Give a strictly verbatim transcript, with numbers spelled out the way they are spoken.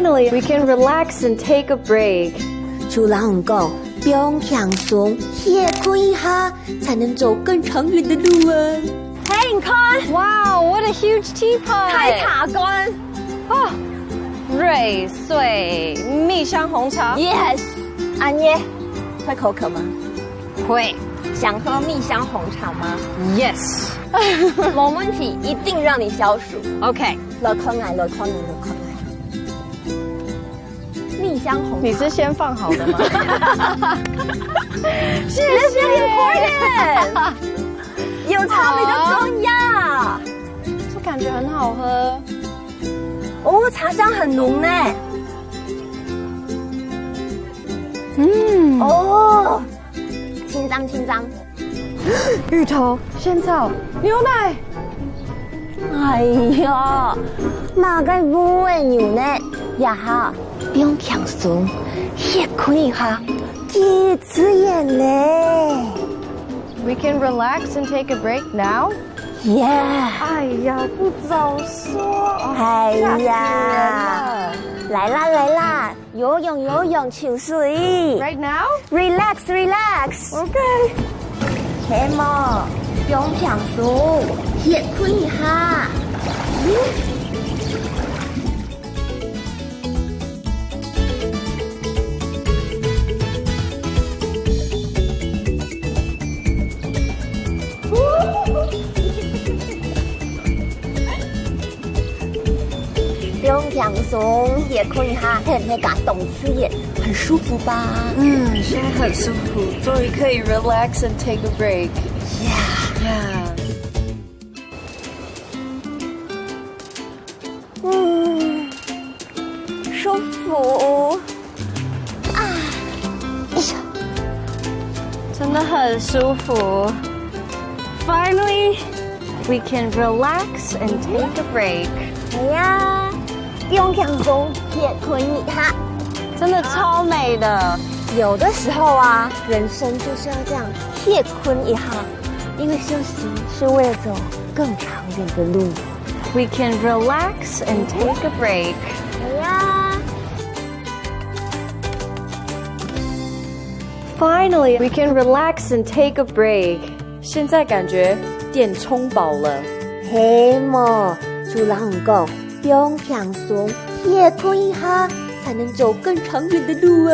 Finally, we can relax and take a break. 就摎你講，放輕鬆，歇睏一下，才能走更長遠的路啊。嘿，你看，Wow, what a huge teapot! 大茶罐。哦，瑞穗蜜香紅茶。Yes，恁呢，會口渴嗎？會。想喝蜜香紅茶嗎？Yes。無問題，一定讓你消暑。OK。來看𠊎，來看𠊎，來看𠊎。蜜香紅茶。你是先放好的嗎？謝謝。That's very important。有茶比較重要。這感覺很好喝。哦，茶香很濃呢。嗯。哦，清湯，清湯。芋頭、仙草、牛奶。哎呀，麼个烏个牛奶，這下放輕鬆，歇睏一下，幾自然呢。We can relax and take a break now. Yeah。哎呀，不早說。哦，哎呀，嚇死人了。來啦，來啦，游泳，游泳，泅水。Right now? Relax, relax. OK。係無？放輕鬆，歇睏一下。放輕鬆，歇睏一下，係毋係感覺當自然，很舒服吧？嗯，現在很舒服，終於可以 relax and take a break。Yeah。Yeah。嗯，舒服。啊，哎呀，真的很舒服。Finally, we can relax and take a break. 哎呀，放輕鬆，歇睏一下。真的超美的。有的時候啊，人生就是要這樣，歇睏一下，因為休息是為了走更長遠的路。We can relax and take a break. 哎呀。Finally, we can relax and take a break. 現在感覺電充飽了。係無？就摎你講，放輕鬆，歇睏一下，才能走更長遠的路啊。